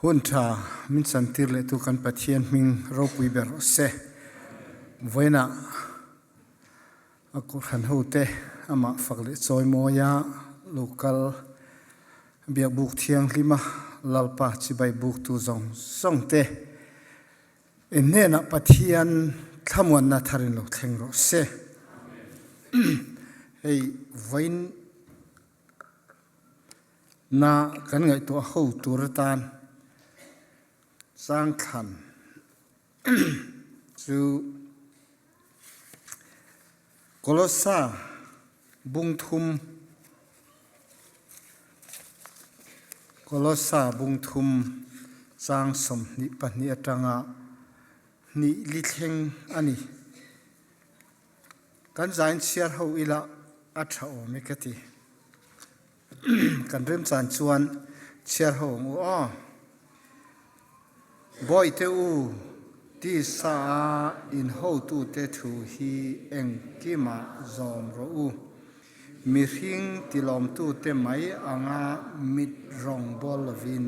Hun tha min chantir leh tu kan Pathian hming ropui ber rawh se. Vawiinah a kohhran hote amah fak leh chawi mawia lo kal biakbuk thianghlima Lalpa chibai buktu zawng zawng te In hnenah Pathian thlamuanna tharin lo thleng rawh se. Hei vawiin na kan ngaihtuah ho tur atan changthlan chu Kolossa bungthum Kolossa bungthum chang 22 atanga hnih li thleng a ni. Kan zain chhiar ho ila a tha awm e ka ti. Kan remchan chuan chhiar ho ang u aw. Bawihte u, tisa a in hotute thu hi engkimah zawm rawh u. Mihring tilawmtute mai anga mit rawng bawl lovin.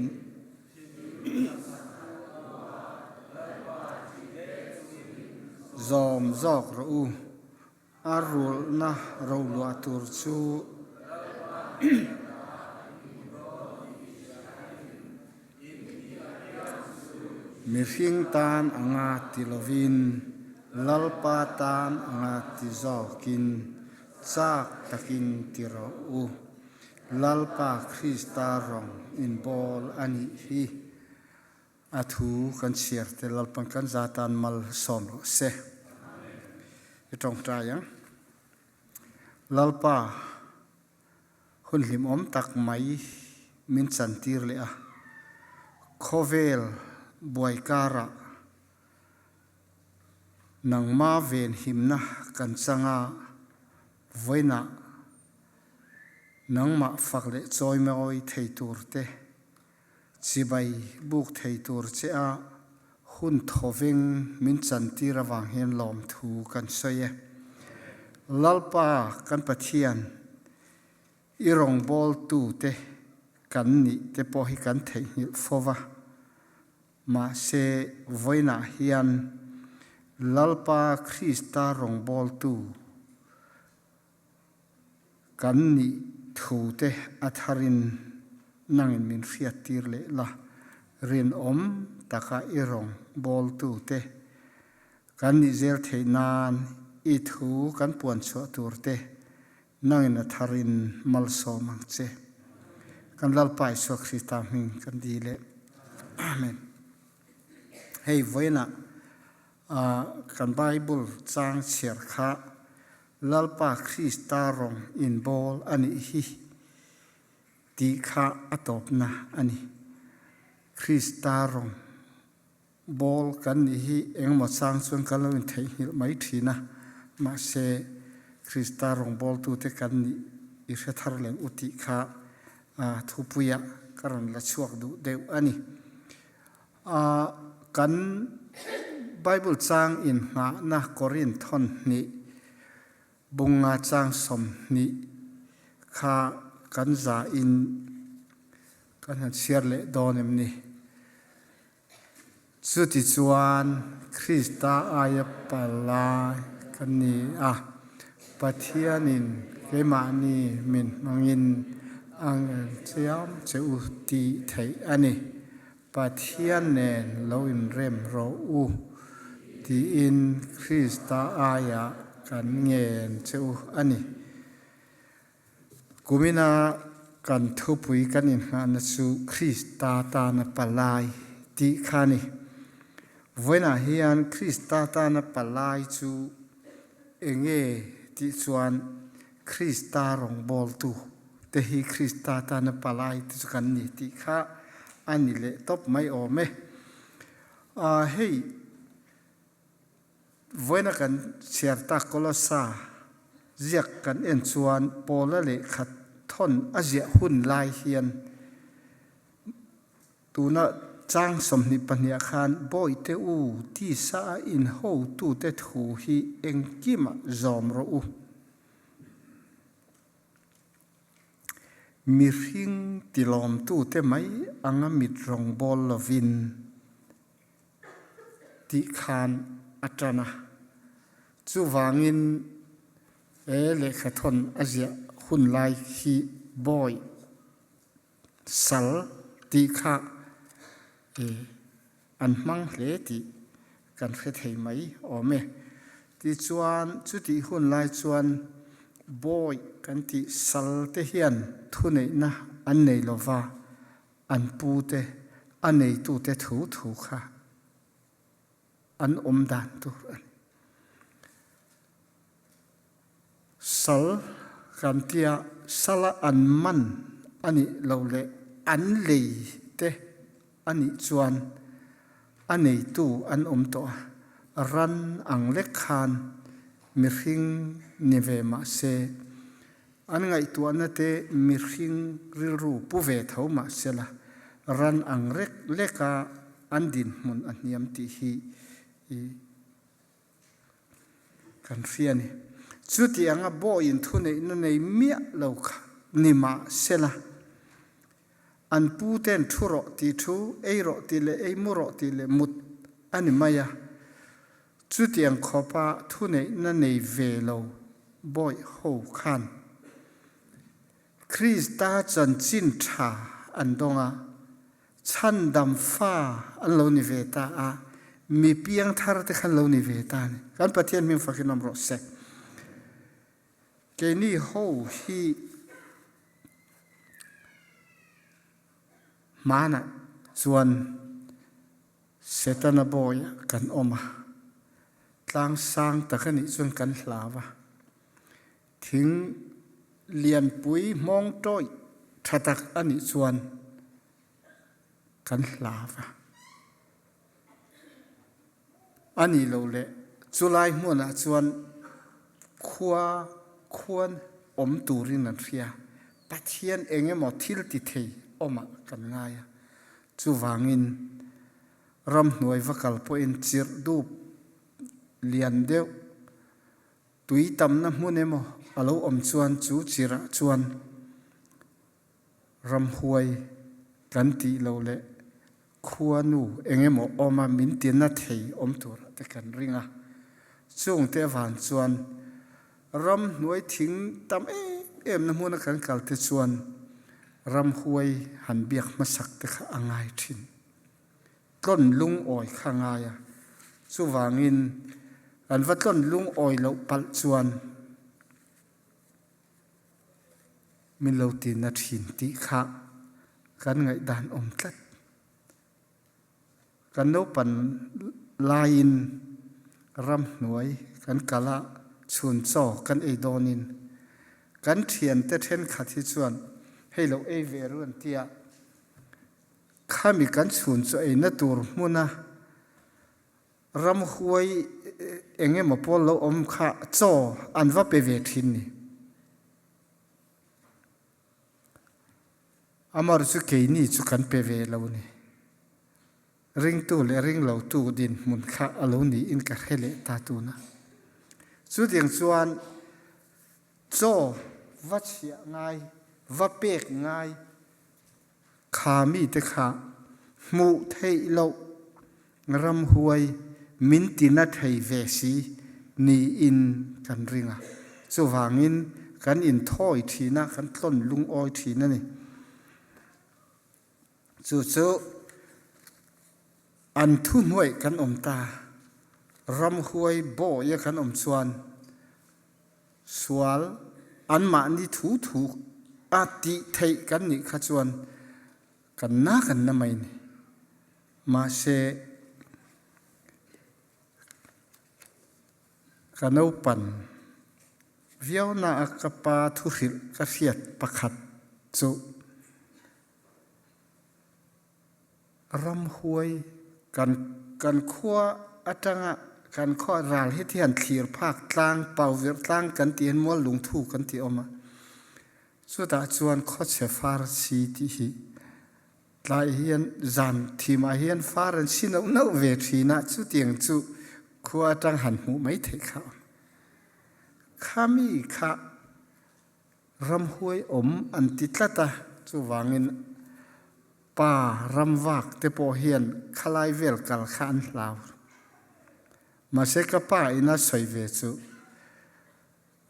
Zawm zawk rawh u. A rulhna roluah tur chu mihring tan anga ti lovin Lalpa tan anga ti zawkin chak takin ti rawh u. Lalpa Krista rawng inbawl a nih hi. A thu kan chhiar te Lalpan kan za tan mal sawm rawh se. I tawngtai ang. Lalpa, hun hlimawm tak mai min chantir leh a. Khawvel buai karah nangma venhimna kan chang a, vawiinah nangmah fak leh chawimawi thei tur te Chibai buk thei tur che a hun thawveng min chantir avang hian lawmthu kan sawi e. Lalpa kan Pathian, i rawngbawltute kan nih te pawh hi kan theihnghilh fo va. Mahse, vawiinah hian Lalpa Krista rawngbawltu Kan nih thu te a tharin nangin min hriattir leh la, rinawm taka i rawng bawltu te kan nih zel theih nan i thu kan puan chhuah tur te nangin a tharin malsawm ang che. Kan Lalpa Isua Krista hming kan dil e. Amen. Hei vawiinah kan Bible chang chhiar kha Lalpa Krista rawng inbawl a nih hi tih kha a tawpna a ni. Krista rawng bawl kan nih hi engemaw chang chuan kan lo intheihnghilh mai thin a, mahse Krista rawng bawltute kan nih i hre thar leng u tih kha thupuiah ka rawn la chhuak duh deuh a ni. Kan Bible chang inngahna Korin thawn hnih bunga chang 20 kha kan za in kan han chhiar leh dawn em ni? Chutichuan Krista aia palai kan ni a, Pathianin keimahni min hmangin a ngel chiam che u tih theih a ni. Pathian nen lo inrem rawh u tiin Krista aiah kan ngen che u a ni. Kumina kan thupui kan inngahna chu Krista tana palai tih kha a ni. Vawiinah hian Krista tana palai chu enge tih chuan Krista rawngbawltu te hi Krista tana palai te chu kan ni tih kha a ni leh tawp mai awm e. Hei vawiina kan chhiar tak Kolossa ziak kan en chuan Paula lehkha thawn a ziah hun lai hian Tuna chang 22 ah khan Bawihte u, tisa a inhotute thu hi engkimah zawm rawh u. Mihring tilawmtute mai anga mit rawngbawl lovin tih khan a tan a. Chuvangin he lehkhathawn a ziah hun lai hi bawi sal tih kha an hmang hle tih kan hre thei mai awm e. Tichuan, chutih hun lai chuan bawi kan tih sal te hian thuneihna an nei lo va, an pu te, a neitute thu thu kha an awm dan tur a ni. Sal kan tia sala an man a nih loh leh an lei te a nih chuan a neitu an awm tawh a, ran ang lek khan mihring ni ve mah se, an ngaihtuahna te mihring rilru pu ve tho mah sela, ran ang rek leka an dinhmun a hniam tih hi i Kan hria a ni. Chuti anga bawiin thuneihna nei miah lo kha ni mah sela, an pu ten thu rawh tih thu, ei rawh tih leh ei mu rawh tih leh mut a ni mai a. Chutiang khawpa thuneihna nei ve lo bawi ho khan Krista chanchin tha an dawng a, Chhandam fa an lo ni ve ta a, mi piangthar te khan lo ni ve ta a ni. Kan Pathian hming fakin awm rawh se. Keini ho hi hmanah chuan Setana bawiah kan awm a, tlangsang tak a nih chuan kan hlau a. Thing lianpui hmawng tawih tha tak a nih chuan kan hlau a. A nih loh leh chulai hmunah chuan khua khuan awm turin an hria. Pathian eng emaw thil ti thei awmah kan ngai a. Chuvangin ramhnuai va kal pawhin chirh dup lian deuh Tui tamna hmun emaw a lo awm chuan chu chirah chuan ramhuai kan tih loh leh khuanu eng emaw awma min tina thei awm turah te kan ring a. Chungte avang chuan ramhnuai thing tam em emna hmuna kan kal te chuan ramhuai han biak hmasak te kha a ngai thin. Tlawn lungawi kha ngai a, chuvangin an va tlawn lungawi loh palh chuan min lo ti na thin tih kha kan ngaihdan awm tlat. Kan naupan laiin ramhnuai kan kal a, chhun chaw kan ei dawnin kan thiante thenkhat hi chuan hei lo ei ve ru an ti a, Khami kan chhun chu eina tur hmuna ramhuai eng emaw pawl lo awm kha chaw an va pe ve thin ni. Amar chu keini chu kan pe ve lo ni. Ringtu leh ringlotu dinhmun kha a lo niin ka hre leh ta tuna. Chutiang chuan chaw va chhiah ngai, va pek ngai, Kha mite kha hmuh theih loh ramhuai min tina thei ve si niin kan ring a. Chuvangin kan inthawi thin a, kan tlawn lungawi thin a ni. Chu chu an thuhnuaih kan awm ta. Ramhuai bawia kan awm chuan Sual anmahni thu thu a tih theih kan nih kha chuan kan na kan na mai ni. Mahse, ka naupan viau na a ka pa thuhrilh ka hriat pakhat chu Ramhuai kan kan khua atanga kan khua ral hi thian thlir phak tlang pauvirh tlang kan tih hian mual lungthu kan tih awm a. Chutah chuan khawchhe far si tih hi tlai hian zan thimah hian far an si neuh neuh ve thin a, chutiang chu khua atang han hmuh mai theih kha a awm. Khami kha. Ramhuai awm an ti tlat a, chuvangin pa ramvak te pawh hian khalai vel kal kha an hlau. Mahse ka pa ina sawi ve chu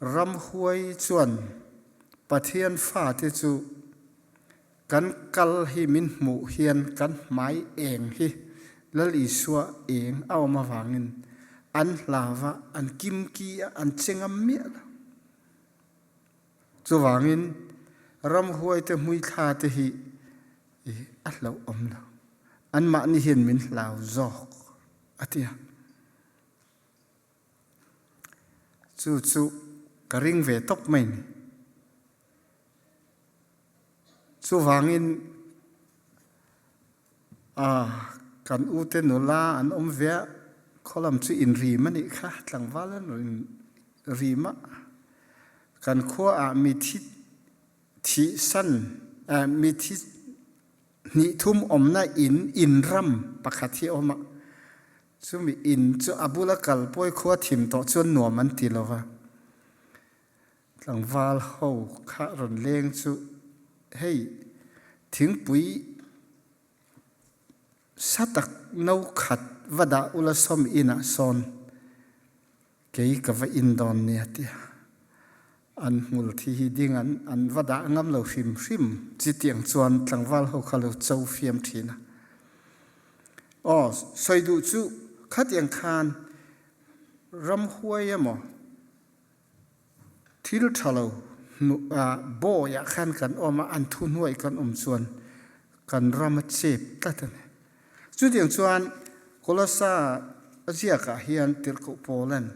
Ramhuai chuan Pathian fate chu kan kal hi min hmuh hian kan hmai eng hi Lal Isua eng a awm avangin an hlau va, an kimki a, an che ngam miah lo. Chuvangin ramhuaite hmuithla te hi a hlauh awm lo. Anmahni hian min hlau zawk a ti a. Chu chu ka ring ve tawp mai ni. Chuvangin kan ute nula an awm ve a, khawlam chu inrim a nih kha, tlangval an rawn rim a. Kan khuaah mithi thihsan, mithi hnih thum awmna inn, innram pakhat hi a awm a. Chumi inn chu a bula kal pawi khua thim tawh chuan nuam an ti lo va. Tlangval ho kha rawn leng chu hei thingpui sa tak no khat va dah ula sawm inah sawn kei ka va in dawn nia tia an hmul thi hi ding an an va dah ngam lo hrim hrim chitiang chuan tlangval ho kha lo cho fiam thin a. Aw sawi duh chu khatiang khan ramhuai emaw Thil ṭha lo bawiah khan kan awm a, an thuhnuai kan awm chuan kan ram a chep tlat a ni. Chutiang chuan Kolosa a ziakah hian Tirhkoh Paula'n,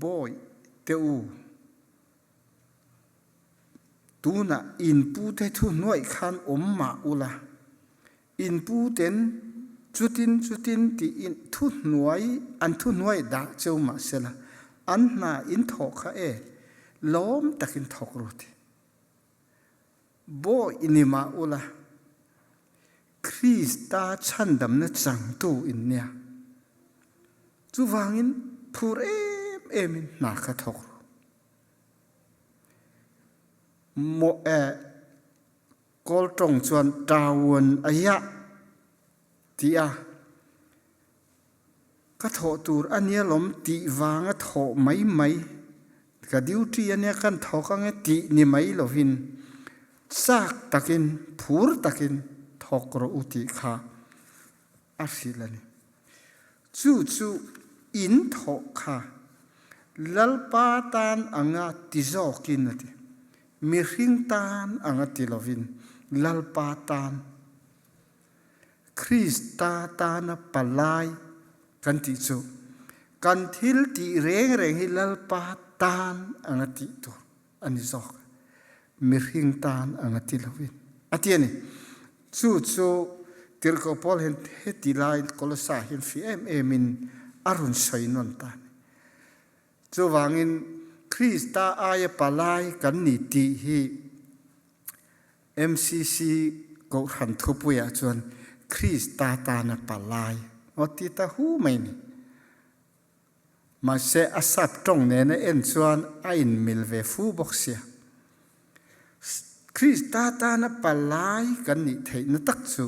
Bawi te u, tunah in pute thuhnuai khan awm mah ula, In puten cutin cutin tiin thuhnuai an thuhnuai dah cheu mah sela an hna in thawh kha e lawm takin thawk ru ti. Bawi ni mah ula Krista chhandamna changtu in nia. Chuvangin phur em em in hna kha thawk ru. Mo eh Kawl ṭawng chuan ṭaun a iah ti a, ka thawh tur a nia lawm tih vanga thawh mai mai, ka duty a nia kan thawk ang e tih ni mai lovin chak takin, phur takin thawk rawh u tih kha a hrilh a ni. Chu chu in thawh kha Lalpa tan anga ti zawkin a ti. Mihring tan anga ti lovin Lalpa tan, Krista tana palai kan tih chu kan thil tih reng reng hi Lalpa tan anga tih tur a ni zawk. Mihring tan anga ti lovin a ti a ni. Chu chu Tirhkoh Paul hian heti lai Kolosa hian fi em emin a rawn sawi nawn ta a ni. Chuvangin Krista aia palai kan ni tih hi MCC Kohhran thupuiah chuan Krista tana palai aw ti ta hu mai ni. Mahse a sap tawng nena en chuan a inmil ve fu bawk sia. Krista tana palai kan nih theihna tak chu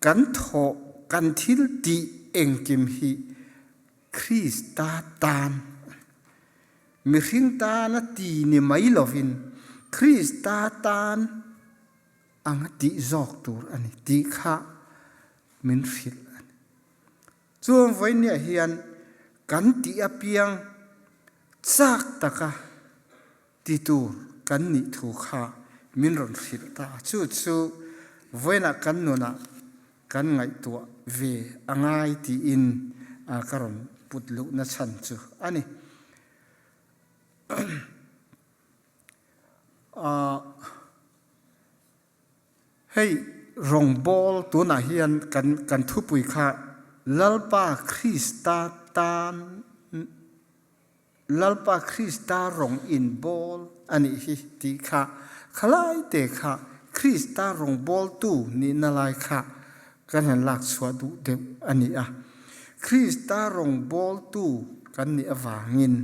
kan thawh kan thil tih engkim hi Krista tan mihring tana ti ni mai lovin Krista tan anga tih zawk tur a ni tih kha min hrilh a ni. Chuan vawinia hian kan tih apiang chak taka ti tur kan nih thu kha min rawn hrilh ta. Chu chu vawiinah kan nunah kan ngaihtuah ve a ngai tiin ka rawn put luhna chhan chu a ni. Hei rawngbawl tunah hian kan kan thupui kha Lalpa Krista tan Lalpa Krista rawng in bawl a nih hi tih kha khalai te kha Krista rawngbawltu nihna lai kha kan han lak chhuah duh deuh a ni a. Krista rawngbawltu kan nih avangin.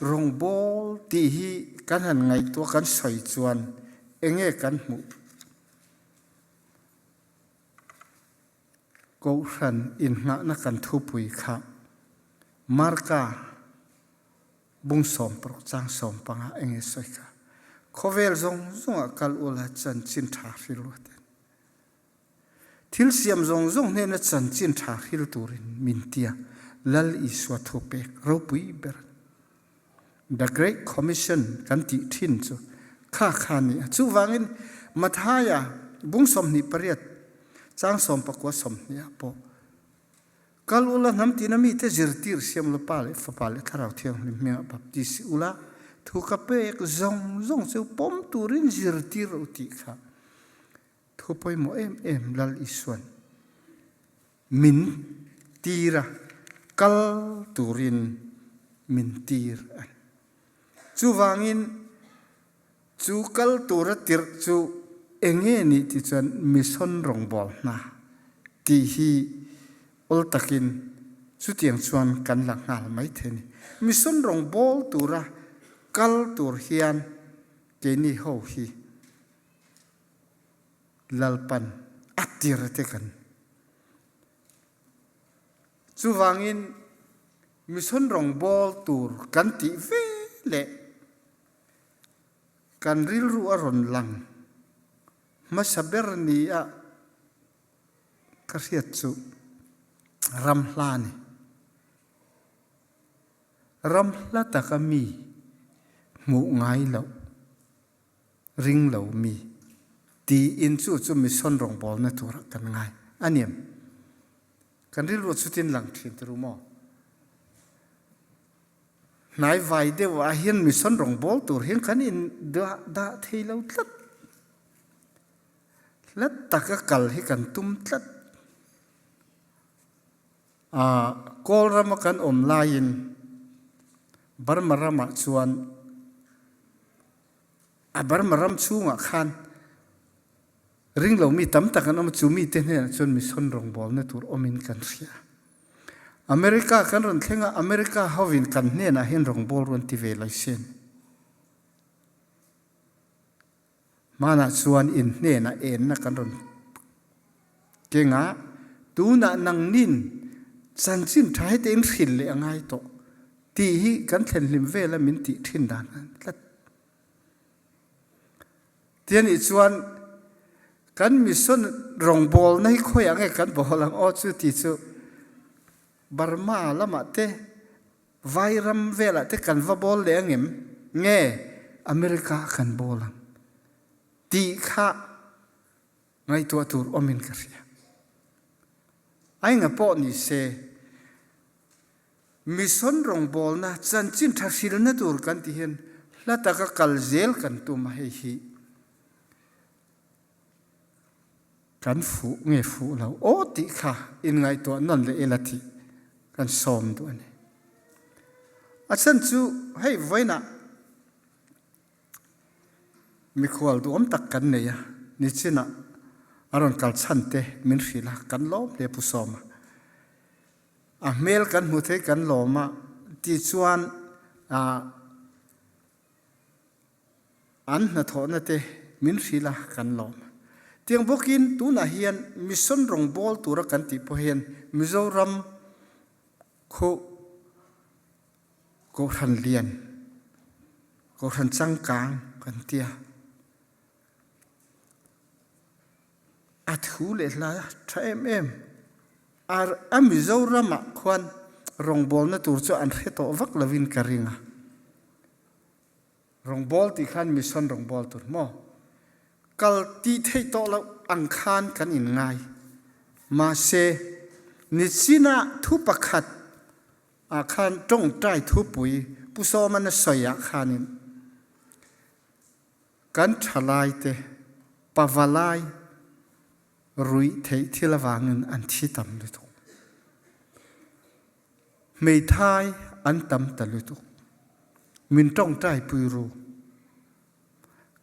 Rawngbawl tih hi kan han ngaihtuah kan sawi chuan enge kan hmuh? Kohhran inngahna kan thupui kha Marka bung 16 chang 15 enge sawi kha. Khawvel zawng zawngah kal ula chanchin tha hril ruat in. Thil siam zawng zawng hnena chanchin tha hril turin min tia Lal Isua thupek ropui ber The Great Commission kan tih thin chu kha kha ni a. Chuvangin Mathaia bung 28 chang 19 20 ah pawh kal ula hnam tina mite zirtir siam la Pa leh Fapa leh Thlarau Thianghlim hmingah baptisi ula thu ka pek zawng zawng chu pawm turin zirtir u tih kha Thu pawimawh em em Lal Isuan min tir a, kal turin min tir a ni. Chuvangin chu kal tura tirh chu enge nih tih chuan mission rawngbâwl hna tih hi awl takin chutiang chuan kan la nghal mai thei a ni. Mission rawngbâwl tura kal tur hian keini ho hi Lalpan a tir te kan. Chuvangin mission rawngbawl tur kan tih ve leh kan rilru a rawn lang hmasa ber ni a ka hriat chu ram hla ni. Ram hla taka mi hmuh ngai loh ring lo mi tiin chu chu mission rawngbawlna turah kan ngai a niam. Kan rilru chutin lang thin te ru maw? Hnai vai deuh ah hian mission rawngbawl tur hian kan in dah dah thei lo tlat. Hlat taka kal hi kan tum tlat. Kawlrama kan awm laiin Burma ramah chuan a Burma ram chhungah khan ringlomi tam tak an awm a, chu mite hnenah chuan mission rawngbawlna tur awmin kan hria. America kan rawn thleng a, America hovin kan hnenah hian rawngbâwl rawn ti ve lai se. Hmanah chuan in hnenah enna kan rawn keng a, tunah nangnin chanchin tha hete in hrilh leh a ngai tawh tih hi kan thlen hlim vela min tih thin dan a ni tlat. Ti anih chuan kan mission rawngbawlna hi khawiah nge kan bawl ang aw chu ti chu Burma lamah te Vai ram velah te kan va bawl leh angem? Nge America ah kan bawl ang? Tih kha ngaihtuah tur awmin ka hria. Ainga pawh ni se, mission rawngbawlna chanchin tha hrilna tur kan ti hian hla taka kal zel kan tum a hei hi. Kan fuh nge fuh lo aw tih kha inngaihtuah nawn leh ila tih kan sawm duh a ni. A chhan chu hei vawiinah mikhual duhawm tak kan nei a, nichinah a rawn kal chhan te min hrilh a, kan lawm hle Pu Sawma. A hmel kan hmu thei kan lawm a, tichuan An hnathawhna te min hrilh a, kan lawm. Tiang bawkin tunah hian mission rawngbawl tura kan tih pawh hian Mizoram khu Kohhran lian, Kohhran changkang kan tia. A thu leh hla tha em em. A Mizoramah khuan rawngbawlna tur chu an hre tawh vak lovin ka ring a. Rawngbawl tih khan mission rawngbawl tur maw? Kal tih theih tawh loh ang khan kan in ngai. Mahse, nichinah thu pakhat ah khan tawngtai thupui Pu Sawman a sawi ah khanin kan thalai te pavalai ruih theih thil avangin an thi tam lutuk. Hmeithai an tam ta lutuk. Min tawngtaipui ru.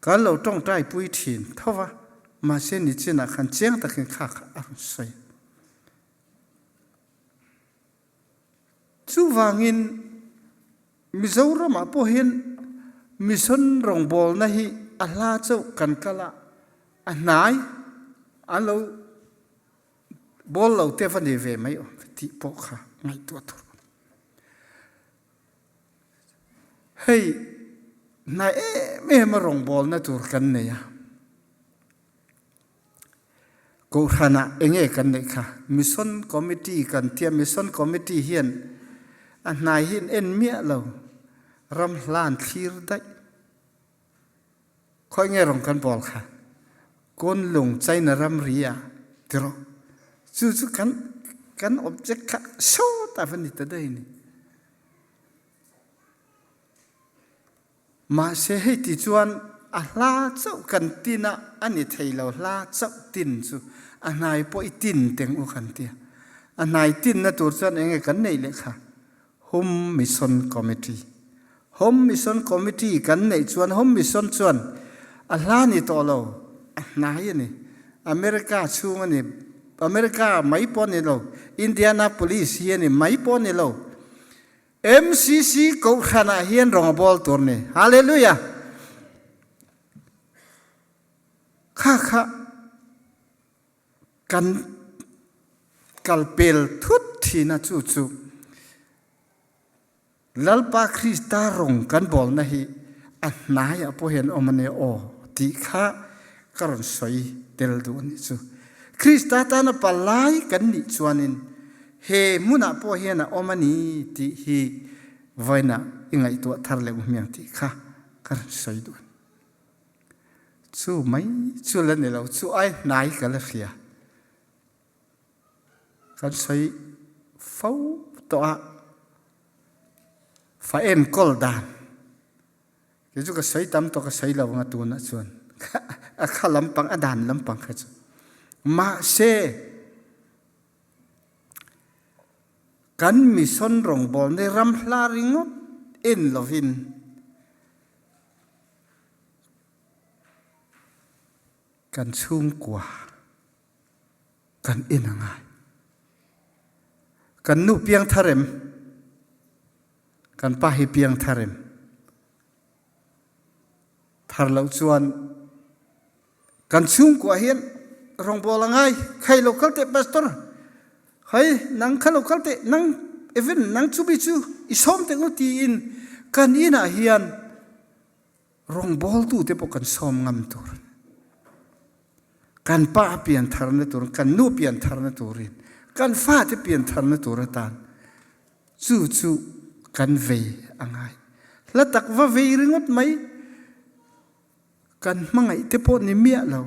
Kan lo tawngtaipui thin tho va, mahse nichinah khan chiang takin kha kha a rawn sawi. Chuvangin. Mizoramah pawh hian mission rawngbawlna hi a hla chauh kan kal a, a hnai an lo bawl lo te va nei ve mai awm tih pawh kha ngaihtuah tur. Hei hnai em em a rawngbawlna tur kan nei a. Kohhranah enge kan neih kha? Mission Committee kan tia, Mission Committee hian a hnai hi an en miah lo, ram hla an thlir daih. Khawi nge rawng kan bawl kha? Kawnlung China ramri ah ti rawh. Chu chu kan kan object kha sawtah va ni ta daih ni. Mahse hei ti chuan a hla chauh kan tin a, a ni thei lo, hla chauh tin chu a hnai pawh i tin teng u kan tia. A hnai tinna tur chuan eng nge kan neih leh kha? Home Mission Committee. Home Mission Committee kan neih chuan Home Mission chuan a hla ni tawh lo, a hnai a ni. America chhung a ni, America mai pawh a ni lo, Indianapolis hi a ni mai pawh a ni lo. MCC Kohhran ah hian rawng a bawl tur ni. Hallelujah! Kha kha kan kalpel thut thin a chu chu Lalpa Krista rawng kan bawlna hi a hnai ah pawh hian awm a nia aw tih kha ka rawn sawi tel duh a nih chu. Krista tana palai kan nih chuanin He hmunah pawh hian a awm a ni tih hi vawiinah i ngaihtuah thar leh hmiang tih kha ka rawn sawi duh a ni. Chu mai chu la ni lo, chu ai hnai ka la hria. Kan sawi fo tawh a, fa enkawl dan. Kei chu ka sawi tam tawh ka sawi lo anga tunah chuan a kha lampang a dan lampang kha chu. Mahse, Kan mission rawngbawlna hi ram hla ringawt en lovin kan chhungkua kan en a ngai. Kan nu piangthar em? Kan pa hi piangthar em? Thar loh chuan Kan chhungkua hian rawngbawl a ngai. Khai lo kal teh pastor. Hei nang kha lo kal teh nang even nang chu bi chu i sawm teh ngu tiin kan inah hian rawngbawltu te pawh kan sawm ngam tur. Kan pa pian tharna tur, kan nu pian tharna turin, kan fa te pian tharna tur atan chu chu kan vei a ngai. Hla tak va vei ringawt mai. Kan hmangaih te pawh ni miah lo,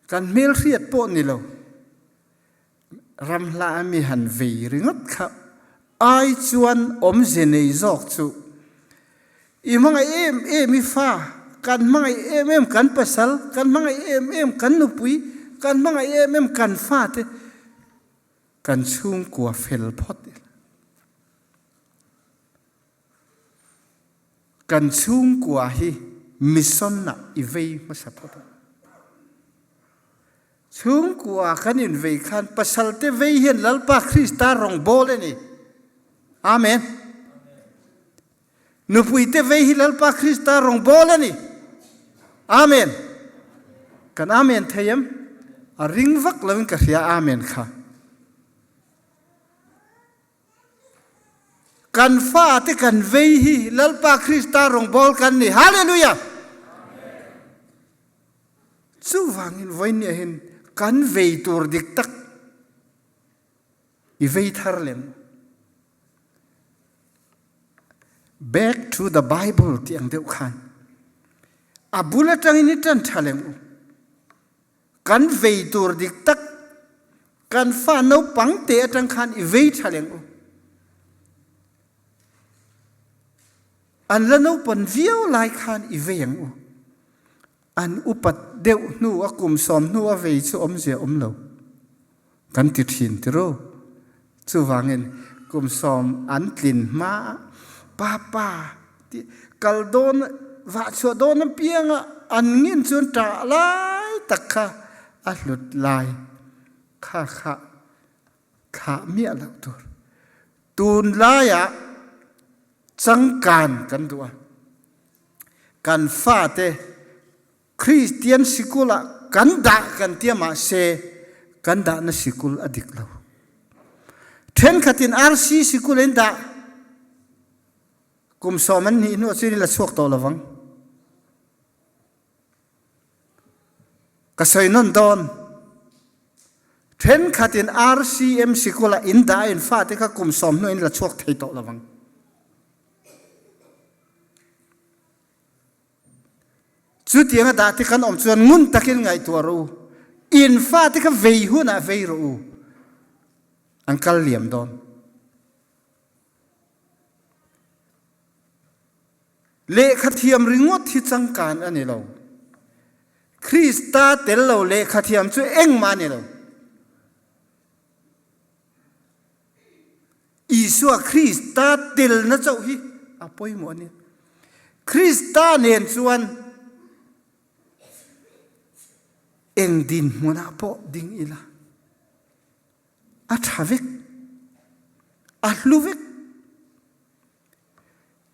kan hmelhriat pawh ni lo, ram hla a mi han vei ringawt kha ai chuan awmze nei zawk chu i hmangaih em em i fa, kan hmangaih em em kan pasal, kan hmangaih em em kan nupui, kan hmangaih em em kan fate kan chhungkua fel phawt ila. Kan chhungkua hi mission ah i vei hmasa phawt a. Chhungkua kan in vei khan pasal te vei hian Lalpa Krista rawngbawl a ni. Amen. Nupui te vei hi Lalpa Krista rawngbawl a ni. Amen. Kan amen thei em? A ring vak lovin ka hria amen kha. Kan fate kan vei hi Lalpa Krista rawngbawl kan ni. Hallelujah! Chuvangin vawiin hian kan vei tur dik tak i vei thar lem. Back to the Bible ti ang deuh khan a bul atangin i tan tha lem u. Kan vei tur dik tak kan fa naupang te atang khan i vei tha leng u. An la naupan viau lai khan i vei ang u. An upat deuh hnu a kum sawm hnu a vei chu awmzia awm lo. Kan ti thin tiro. Chuvangin kum sawm an tlin hma pa pa ti kal dawn vah chhuah dawn apianga an ngin chuan ṭah lai tak kha a hlut lai kha kha thlah miah loh tur. Tunlaiah. Changkan kan duh a. Kan fate Kristian sikul ah kan dah kan tia mahse kan dahna sikul a dik lo. Thenkhatin RC sikul in dah kum sawm an nih hnu cun la chuak tawh lovang. Ka soi non dawn. Thenkhatin RCM sikul ah in dah in fate kha kum sawm hnu in la chuak thei tawh lovang. Chutiang a dah te kan awm chuan ngun takin ngaihtuah rawh u. In fate kha vei hunah vei rawh u. An kal liam dawn. Lehkha thiam ringawt hi changkan a ni lo. Krista tel lo lehkha thiam chu engmah a ni lo. Isua Krista telna chauh hi a pawimawh a ni. Krista nen chuan eng dinhmunah pawh ding ila a tha vek, a hlu vek.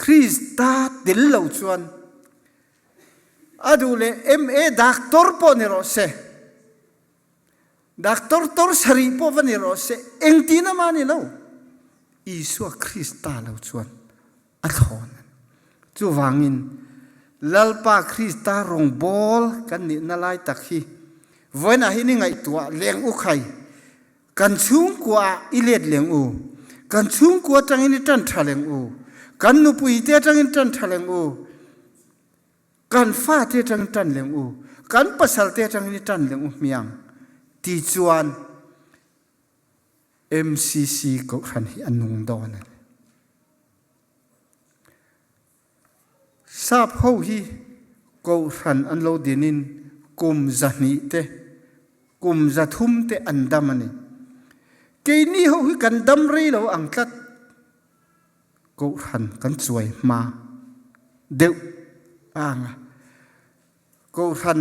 Krista tel lo chuan a duh leh MA doctor pawh ni rawh se, Doctor tor sarih pawh va ni rawh se, engtin ama ni lo. Isua Krista lo chuan a thlawn. Chuvangin Lalpa Krista rawngbawl kan nihna lai tak hi vawiinah hi ni ngaihtuah leng u khai. Kan chhungkua ah i let leng u. Kan chhungkua tangin i tan tha leng u. Kan nupui te tangin tan tha leng u. Kan fate ṭang ṭan leng u, kan pasalte ṭangin i ṭan leng u hmiang ti chuan MCC kohhran hi a nung dawn a ni. Sap ho hi kohhran an lo dinin kum 200 te, kum 300 te an dam a ni. Keini ho hi kan dam rei lo ang tlat. Kohhran kan chuai hma deuh ang a. Kohhran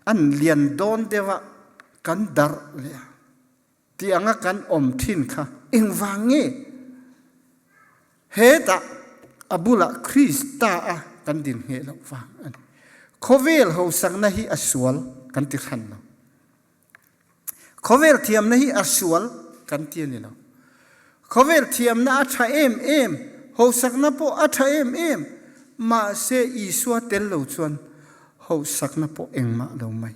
an lian dawn deuh a, kan darh leh a. Ti anga kan awm thin kha engvang nge? Hetah a bulah Krista a kan din ngheh loh vang a ni. Khawvel hosakna hi a sual kan ti hran lo. Khawvel thiamna hi a sual kan ti a ni lo. Khawvel thiamna a tha em em, hosakna pawh a tha em em, mahse Isua tel lo chuan hosakna pawh engmah lo mai.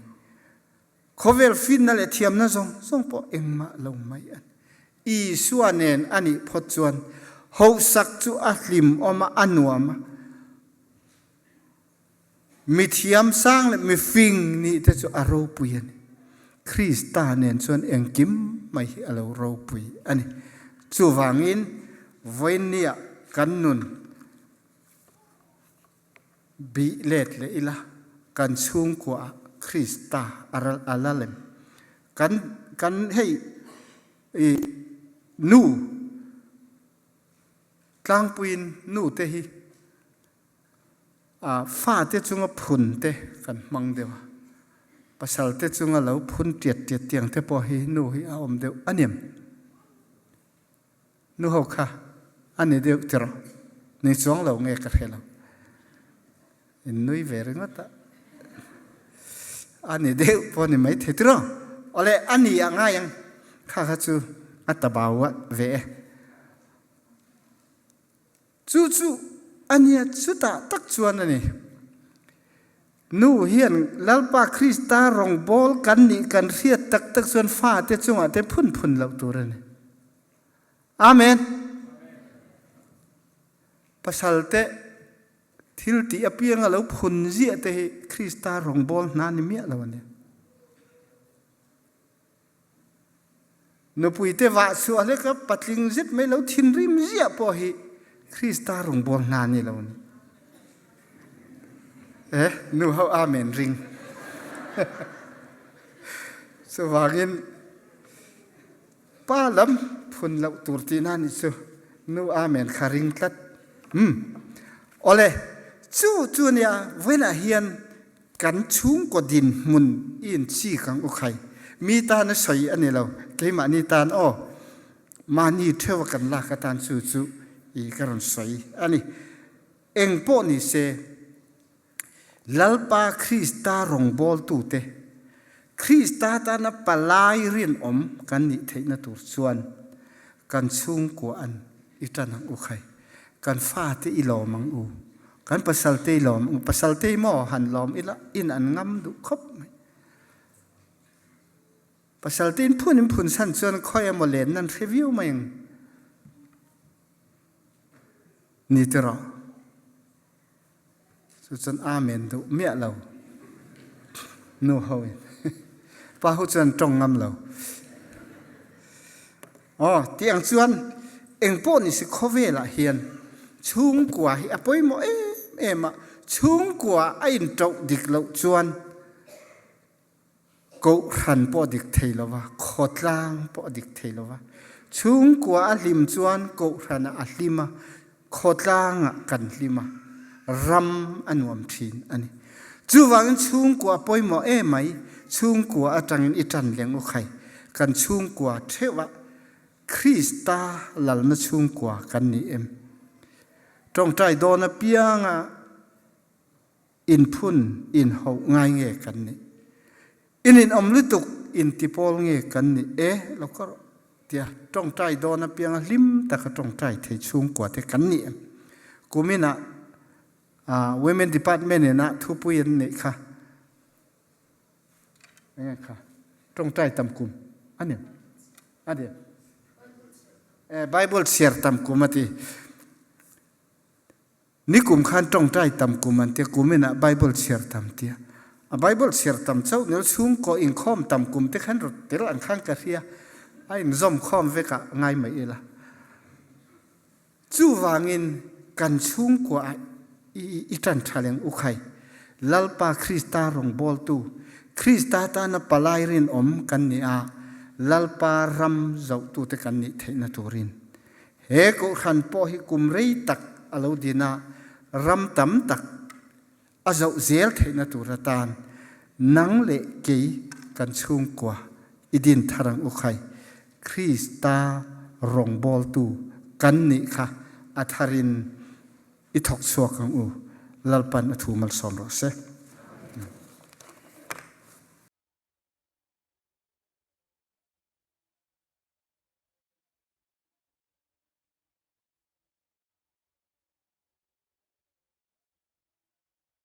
Khawvel finna leh thiamna zawng zawng pawh engmah lo mai a ni. Isua nen a nih phawt chuan hosak chu a hlimawm a, a nuam a. Mithiam sang leh mifing nih te chu a ropui a ni. Krista nen chuan engkim mai hi a lo ropui a ni. Chuvangin vawiinnia kan nun bih let leh ila kan chhungkuaah Krista a ral a la lem. Kan kan hei i nu tlangpuiin nu te hi Fate chunga phun te kan hmang deuh a, pasal te chunga lo phun tiat tiat tiang te pawh hi nu hi a awm deuh a niam. Nu ho kha a ni deuh tiraw? Ni chuang lo nge ka hre lo. In nui ve ringawt a. A ni deuh pawh ni mai thei tiraw? Awle a ni a ngai ang. Kha kha chu a tabau a ve e. Chu chu a nia chutah tak chuan a ni. Nu hian Lalpa Krista rawngbawl kan nih kan hriat tak tak chuan fate chungah te phun phun loh tur a ni. Amen. Pasal te thil tih apianga lo phun ziah te hi Krista rawngbawl hna ni miah lo a ni. Nupuite vah chhuah hlek a patling zet mai lo thinrim ziah pawh hi Krista rawngbawl hna ni lo ni. Eh, nu ho amen ring. Chuvangin pa lam phun loh tur tihna ni chu nu amen kha ring tlat. Hmm. Ole, chu chu nia vawiinah hian Kan chhungkaw dinhmun i inchik ang u khai. Mi tan a sawi a ni lo, keimahni tan aw. Mahni theuha kan lak atan chu chu i ka rawn sawi a ni. Eng pawh ni se, Lalpa Krista rawngbawltute, Krista tana palai rinawm kan nih theihna tur chuan kan chhungkua an i tan ang u khai. Kan fate i lawm ang u. Kan pasalte i lawm ang u. Pasalte i maw han lawm ila in an ngam duh khawp mai. Pasalte in phun in phun san chuan khawi emaw len nan hre viau mai ang. Ni tiraw? Cucun amen duh miah lo. Nu ho in. Pa ho chuan tong ngam lo. Oh, tiang chuan eng pawh ni si khawvel ah hian chhungkua hi a pawimawh em em a, chhungkua a in ṭoh dik loh chuan Kohhran pawh a dik thei lo va, khawtlang pawh a dik thei lo va. Chhungkua a hlim chuan kohhranah a hlim a, khawtlangah kan hlim a, ram a nuam thin a ni. Chuvangin chhungkua a pawimawh em mai, chhungkua atangin i tan leng u khai. Kan chhungkua theuhah Krista lalna chhungkua kan ni em? Tawngtai dawn apianga Inphun inhoh ngai nge kan nih? In inawm lutuk intipawl nge kan nih? E, lo ka rawh tia tawngtai dawn apianga hlim taka tawngtai thei chhungkua te kan nih em? Kuminah Women Department ina thupui an neih kha enge kha tawngtai tam kum a ni a ni e Bible chhiar tam kum a ti. Nikum khan ṭawngṭai tam kum an tia, kum inah Bible chhiar tam tia. A Bible chhiar tam chauh nilo chhungkaw inkhawm tam kum te khan rawt tel ang khan ka hria. A inzawm khawm vek ah ngai mai ila. Chuvangin kan chhungkua ah i i ṭan ṭha leng u khai. Lalpa Krista rawngbawltu, Krista tana palai rinawm kan ni a, Lalpa ram zohtute kan nih theihna turin. He kohhran pawh hi kum rei tak a lo din a, ram tam tak a zoh zel theihna tur atan nang leh kei kan chhungkua i din thar ang u khai. Krista rawngbawltu kan nih kha a tharin i thawk chhuak ang u. Lalpan a thu malsawm rawh se.